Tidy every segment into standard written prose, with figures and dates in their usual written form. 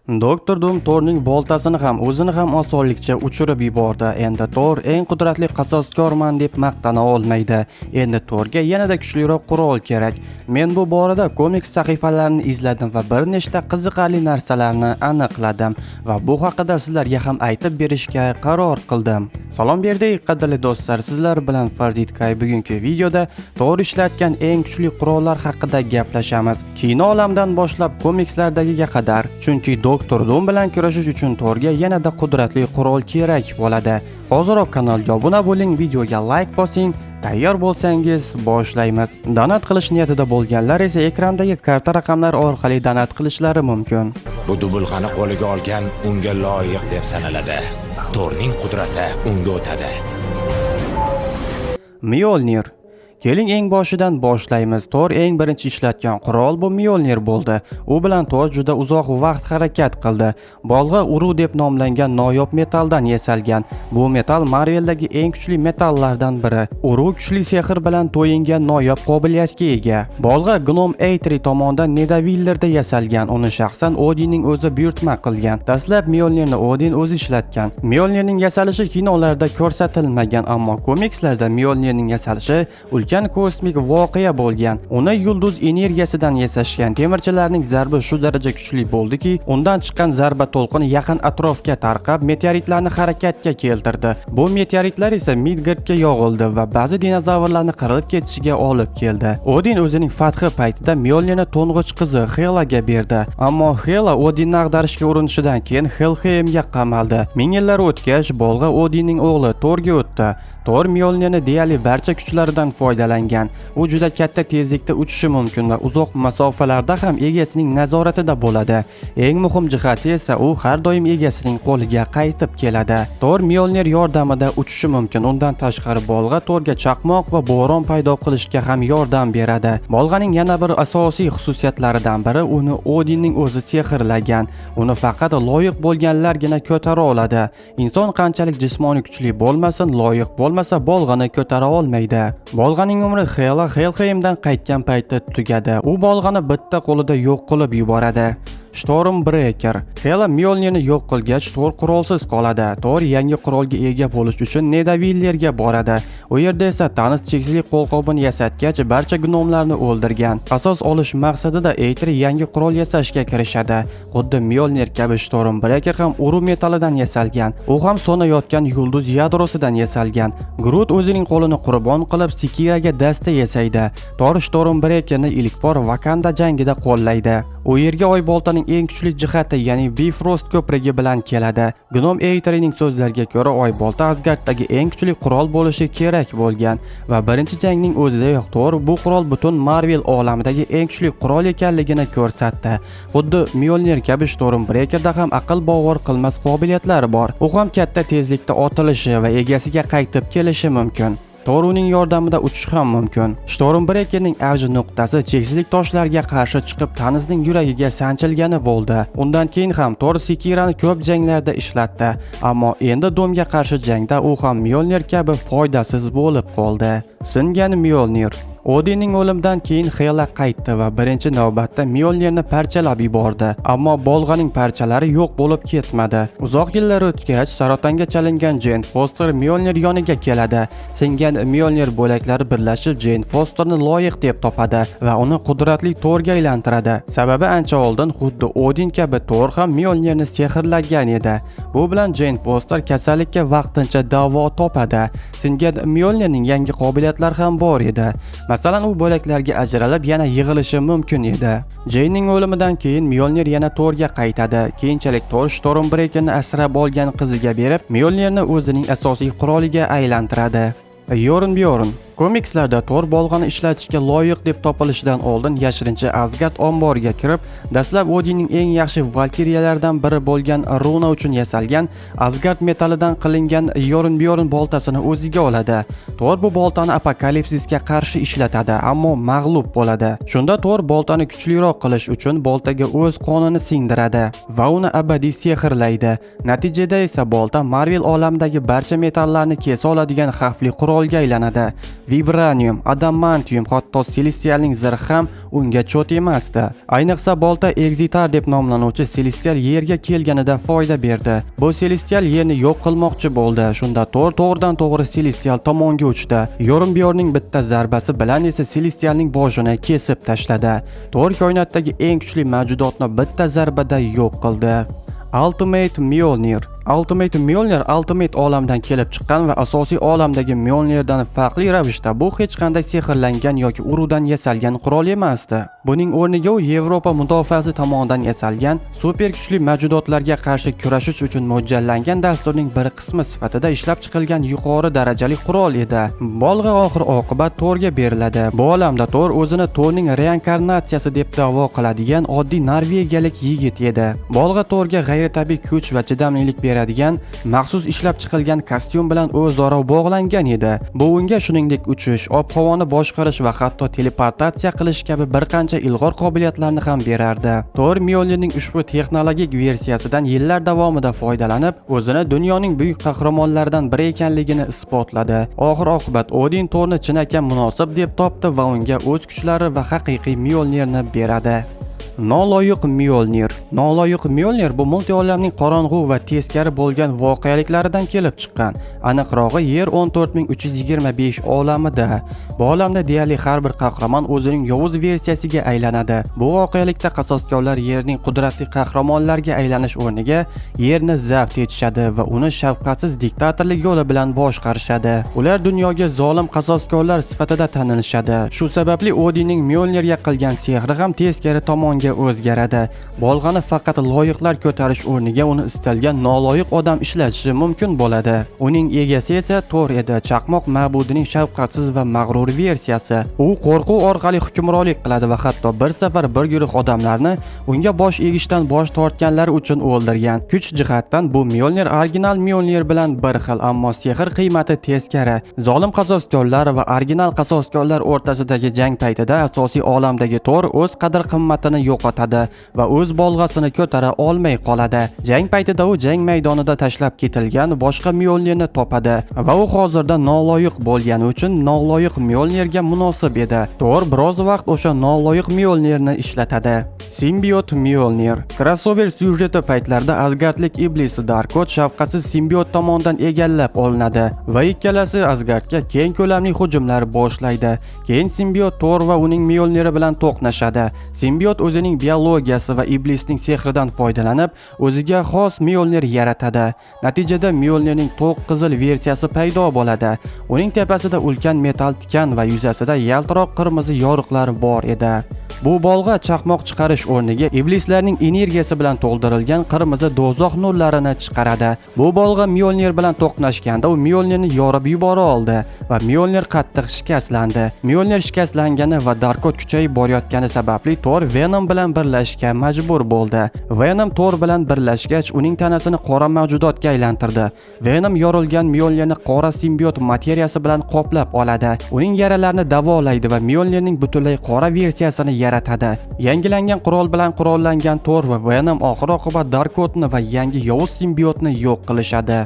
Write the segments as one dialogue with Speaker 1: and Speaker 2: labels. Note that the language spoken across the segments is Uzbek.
Speaker 1: Doktor Dum Torning boltasini ham, o'zini ham osonlikcha uchirib yubordi. Endi Tor eng qudratli qasoskorman deb maqtana olmaydi. Endi Torga yanada kuchliroq qurol kerak. Men bu borada komiks sahifalarini izladim va bir nechta qiziqarli narsalarni aniqladim va bu haqida sizlarga ham aytib berishga qaror qildim. Salom berdik, qadrli do'stlar, sizlar bilan Farzid Kay. Bugungi videoda Tor ishlatgan eng kuchli qurollar haqida gaplashamiz. Kino olamdan boshlab komikslardagiga qadar. Chunki Doktor Dum bilan kurashish uchun Torga yanada qudratli qurol kerak bo'ladi. Hoziroq kanalga obuna bo'ling, videoga like bosing. Tayyor bo'lsangiz, boshlaymiz. Donat qilish niyatida bo'lganlar esa ekrandagi karta raqamlari orqali donat qilishlari mumkin.
Speaker 2: Bu dubulg'ani qo'liga olgan unga loyiq deb sanaladi. Torning qudrati unga o'tadi.
Speaker 1: Mjolnir. Keling, eng boshidan boshlaymiz. Tor eng birinchi ishlatgan qurol bu Mjolnir bo'ldi. U bilan Tor juda uzoq vaqt harakat qildi. Bolg'a Uru deb nomlangan noyob metalldan yasalgan. Bu metall Marveldagi eng kuchli metallardan biri. Uru kuchli sehr bilan to'yingan noyob qobiliyatga ega. Bolg'a gnom Eitri tomonidan Nidavellerda yasalgan. Uni shaxsan Odinning o'zi buyurtma qilgan. Dastlab Mjolnirni Odin o'zi ishlatgan. Mjolnirning yasalishi kinolarda ko'rsatilmagan, ammo komikslarda Mjolnirning yasalishi ulkan kosmik voqea bo'lgan. Uni yulduz energiyasidan yasashgan. Temirchilarning zarbi shu daraja kuchli bo'ldiki, undan chiqqan zarba to'lqini yaqin atrofga tarqab, meteoritlarni harakatga keltirdi. Bu meteoritlar esa Midgardga yog'ildi va ba'zi dinozavrlarni qirilib ketishiga olib keldi. Odin o'zining fathi paytida Mjolnirni to'ng'ich qizi Helaga berdi. Ammo Hela Odinni ag'darishga urinishidan keyin Helheimga qamaldi. Ming yillar o'tgach, bolg'a Odinning o'g'li Torga o'tdi. Tor Mjolnirni deyarli barcha kuchlaridan foydalangan. U juda katta tezlikda uchishi mumkin va uzoq masofalarda ham egasining nazoratida bo'ladi. Eng muhim jihati esa u har doim egasining qo'liga qaytib keladi. Tor Mjolnir yordamida uchishi mumkin. Undan tashqari, bolg'a Torga chaqmoq va bo'ron paydo qilishga ham yordam beradi. Bolg'aning yana bir asosiy xususiyatlaridan biri, uni Odinning o'zi sehrlagan. Uni faqat loyiq bo'lganlargina ko'tara oladi. Inson qanchalik jismoniy kuchli bo'lmasin, loyiq bo'lmasa, bolg'ani ko'tara olmaydi. Bolg'aning umri Hela Helheimdan qaytgan paytda tugadi. U bolg'ani bitta qo'lida yo'q qilib yuboradi. Stormbreaker. Hela Mjolnirni yo'q qilgach, Tor qurolsiz qoladi. Tor yangi qurolga ega bo'lish uchun Nidavellerga boradi. U yerda esa Thanos cheksizlik qo'lqopini yasatgach, barcha gnomlarni o'ldirgan. Qasos olish maqsadida Eitri yangi qurol yasashga kirishadi. Xuddi Mjolnir kabi Stormbreaker ham Uru metalidan yasalgan. U ham so'nayotgan yulduz yadrosidan yasalgan. Groot o'zining qo'lini qurbon qilib, Sikiraga dasta yasaydi. Tor Stormbreakerni ilk bor Vakanda jangida qo'llaydi. U yerga oyboltaning eng kuchli jihati, ya'ni Bifrost ko'prigi bilan keladi. Gnom Eitrining so'zlariga ko'ra, oybolta Asgarddagi eng kuchli qurol bo'lishi kerak bo'lgan va birinchi jangning o'zidayoq Tor bu qurol butun Marvel olamidagi eng kuchli qurol ekanligini ko'rsatdi. Xuddi Mjolnir kabi Stormbreakerda ham aql bovar qilmas qobiliyatlar bor. U ham katta tezlikda otilishi va egasiga qaytib kelishi mumkin. Tor uning yordamida uchish ham mumkin. Stormbreakerning avj nuqtasi cheksizlik toshlariga qarshi chiqib, Thanosning yuragiga sanchilgani bo'ldi. Undan keyin ham Tor Sikirani ko'p janglarda ishlatdi, ammo endi Domga qarshi jangda u ham Mjolnir kabi foydasiz bo'lib qoldi. Singan Mjolnir. Odinning o'limidan keyin Hela qaytdi va birinchi navbatda Mjolnirni parchalab yubordi. Ammo bolg'aning parchalari yo'q bo'lib ketmadi. Uzoq yillar o'tgach, saratonga chalingan Jane Foster Mjolnir yoniga keladi. Singan Mjolnir bo'laklari birlashib, Jane Fosterni loyiq deb topadi va uni qudratli Torga aylantiradi. Sababi, ancha oldin xuddi Odin kabi Tor ham Mjolnirni sehrlagan edi. Bu bilan Jane Foster kasallikka vaqtincha davo topadi. Singan Mjolnirning yangi qobiliyatlari ham bor edi. Masalan, u bo'laklarga ajralib, yana yig'ilishi mumkin edi. Janening o'limidan keyin Mjolnir yana Torga qaytadi. Keyinchalik Tor Stormbreakerni asrab olgan qiziga berib, Mjolnirni o'zining asosiy quroliga aylantiradi. Jorn. Komikslarda Tor bolg'ani ishlatishga loyiq deb topilishidan oldin yashirincha Asgard omboriga kirib, dastlab Odinning eng yaxshi valkiriyalardan biri bo'lgan Runa uchun yasalgan Asgard metalidan qilingan Jorn boltasini o'ziga oladi. Tor bu boltani Apokalipsisga qarshi ishlatadi, ammo mag'lub bo'ladi. Shunda Tor boltani kuchliroq qilish uchun boltaga o'z qonini singdiradi va uni abadiy sehrlaydi. Natijada esa bolta Marvel olamidagi barcha metallarni kesa oladigan xavfli qurolga aylanadi. Vibranium, adamantium, hatto Celestialning zirhi ham unga cho't emasdi. Ayniqsa bolta Exitar deb nomlanuvchi Celestial yerga kelganida foyda berdi. Bu Celestial yerni yo'q qilmoqchi bo'ldi. Shunda Tor to'g'ridan to'g'ri Celestial tomonga uchdi. Yorumbjornning bitta zarbasi bilan esa Celestialning boshini kesib tashladi. Tor koinotdagi eng kuchli mavjudotni bitta zarbada yo'q qildi. Ultimate Mjolnir. Ultimate Mjolnir Ultimate olamdan kelib chiqqan va asosiy olamdagi Mjolnirdan farqli ravishda bu hech qanday sehrlangan yoki urudan yasalgan qurol emasdi. Buning o'rniga u Yevropa mudofaasi tomonidan yasalgan super kuchli mavjudotlarga qarshi kurashish uchun mo'ljallangan dasturning bir qismi sifatida ishlab chiqilgan yuqori darajali qurol edi. Bolg'a oxir oqibat Torga beriladi. Bu olamda Tor o'zini Torning reinkarnatsiyasi deb da'vo qiladigan oddiy norvegiyalik yigit edi. Bolg'a Torga g'ayritabiiy kuch va chidamlilik beradigan maxsus ishlab chiqilgan kostyum bilan o'zaro bog'langan edi. Bu unga, shuningdek, uchish, ob-havoni boshqarish va hatto teleportatsiya qilish kabi bir qancha ilg'or qobiliyatlarni ham berardi. Tor Mjolnirning ushbu texnologik versiyasidan yillar davomida foydalanib, o'zini dunyoning buyuk qahramonlaridan biri ekanligini isbotladi. Oxir oqibat Odin Torni chinakam munosib deb topdi va unga o'z kuchlari va haqiqiy Mjolnirni beradi. Noloyiq Mjolnir. Noloyiq Mjolnir bu multiolamning qorong'u va teskari bo'lgan voqeliklaridan kelib chiqqan. Aniqrog'i, Yer 14325 olamida. Bu olamda deyarli har bir qahramon o'zining yovuz versiyasiga aylanadi. Bu voqelikda qasoskorlar Yerning qudratli qahramonlarga aylanish o'rniga Yerni zabt etishadi va uni shafqatsiz diktatorlik yo'li bilan boshqarishadi. Ular dunyoga zolim qasoskorlar sifatida tanilishadi. Shu sababli Odinning Mjolnirga qilgan sehri ham teskari tomonga o'zgaradi. Bolg'ani faqat loyiqlar ko'tarish o'rniga uni istalgan noloyiq odam ishlatishi mumkin bo'ladi. Uning egasi esa Tor edi, chaqmoq ma'budining shafqatsiz va mag'rur versiyasi. U qo'rquv orqali hukmronlik qiladi va hatto bir safar bir guruh odamlarni unga bosh egishdan bosh tortganlari uchun o'ldirgan. Kuch jihatdan bu Mjolnir original Mjolnir bilan bir xil, ammo sehr qiymati teskari. Zolim qasoskorlar va original qasoskorlar o'rtasidagi jang paytida asosiy olamdagi Tor o'z qadr-qimmatini yo'qotadi va o'z bolg'asini ko'tara olmay qoladi. Jang paytida u jang maydonida tashlab ketilgan boshqa Mjolnirni topadi va u hozirda noloyiq bo'lgani uchun noloyiq Mjolnirga munosib edi. Tor biroz vaqt o'sha noloyiq Mjolnirni ishlatadi. Simbiot Mjolnir. Crossover syujeti paytlarida Asgardlik iblis Darkot shafqatsiz simbiot tomonidan egallab olinadi va ikkalasi Asgardga keng ko'lamli hujumlar boshlaydi. Keyin simbiot Tor va uning Mjolniri bilan to'qnashadi. Simbiot o'zining biologiyasi va iblisning sehridan foydalanib, o'ziga xos Mjolnir yaratadi. Natijada Mjolnirning to'q qizil versiyasi paydo bo'ladi. Uning tepasida ulkan metal tikan va yuzasida yaltiroq qirmizi yoriqlar bor edi. Bu bolg'a chaqmoq chiqarish o'rniga iblislarning energiyasi bilan to'ldirilgan qirmizi do'zax nurlarini chiqaradi. Bu bolg'a Mjolnir bilan to'qnashganda u Mjolnirni yorib yubora oldi va Mjolnir qattiq shikastlandi. Mjolnir shikastlangani va Darkot kuchayib borayotgani sababli Tor Venom bilan birlashishga majbur bo'ldi. Venom Tor bilan birlashgach, uning tanasini qora mavjudotga aylantirdi. Venom yorilgan Mjolnirni qora simbiot materiyasi bilan qoplab oladi. Uning yaralarini davolaydi va Mjolnirning butunlay qora versiyasini yaratadi. Yangilangan qurol bilan qurollangan Tor va Venom oxir oqibat Darkotni va yangi yovuz simbiotni yo'q qilishadi.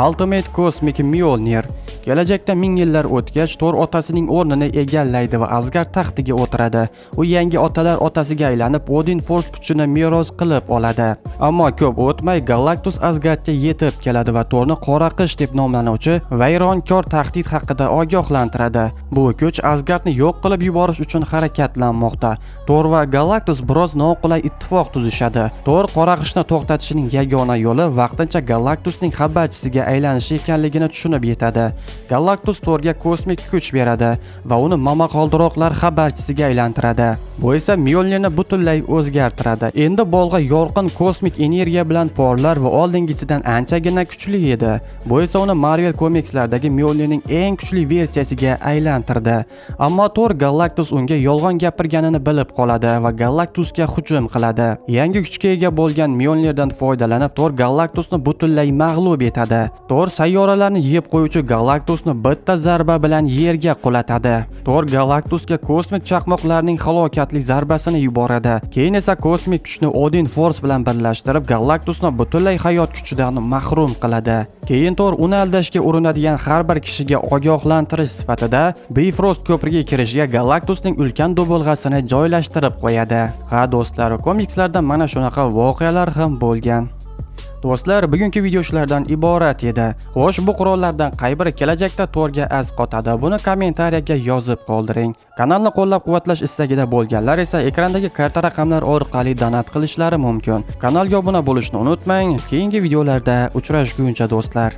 Speaker 1: Ultimate Cosmic Mjolnir. Kelajakda ming yillar o'tgach, Tor otasining o'rnini egallaydi va Asgard taxtiga o'tiradi. U yangi otalar otasiga aylanib, Odin Force kuchini meros qilib oladi. Ammo ko'p o'tmay Galactus Asgardga yetib keladi va Torni Qora qish deb nomlanuvchi vayronkor tahdid haqida ogohlantiradi. Bu kuch Asgardni yo'q qilib yuborish uchun harakatlanmoqda. Tor va Galactus biroz noqulay ittifoq tuzishadi. Tor Qora qishni to'xtatishning yagona yo'li vaqtincha Galactusning xabarchisiga aylanishi ekanligini tushunib yetadi. Galactus Torga kosmik kuch beradi va uni momaqaldiroqlar xabarchisiga aylantiradi. Bu esa Mjolnirni butunlay o'zgartiradi. Endi bolg'a yorqin kosmik energiya bilan porlar va oldingisidan anchagina kuchli edi. Bu esa uni Marvel komikslardagi Mjolnirning eng kuchli versiyasiga aylantirdi. Ammo Tor Galactus unga yolg'on gapirganini bilib qoladi va Galactusga hujum qiladi. Yangi kuchga ega bo'lgan Mjolnirdan foydalanib, Tor Galactusni butunlay mag'lub etadi. Tor sayyoralarni yeb qo'yuvchi Galactus Galaktusni bitta zarba bilan yerga qulatadi. Tor Galaktusga kosmik chaqmoqlarning halokatli zarbasini yuboradi. Keyin esa kosmik kuchni Odin Force bilan birlashtirib, Galaktusni butunlay hayot kuchidan mahrum qiladi. Keyin Tor uni aldashga urinadigan har bir kishiga ogohlantirish sifatida Bifrost ko'prigiga kirishiga Galaktusning ulkan dubulg'asini joylashtirib qo'yadi. Ha do'stlar, komikslarda mana shunaqa voqealar ham bo'lgan. Do'stlar, bugungi video shulardan iborat edi. Xo'sh, bu qurollardan qay biri kelajakda Torga asqotadi? Buni kommentariyaga yozib qoldiring. Kanalni qo'llab-quvvatlash istagida bo'lganlar esa ekrandagi karta raqamlar orqali donat qilishlari mumkin. Kanalga obuna bo'lishni unutmang. Keyingi videolarda uchrashguncha, do'stlar.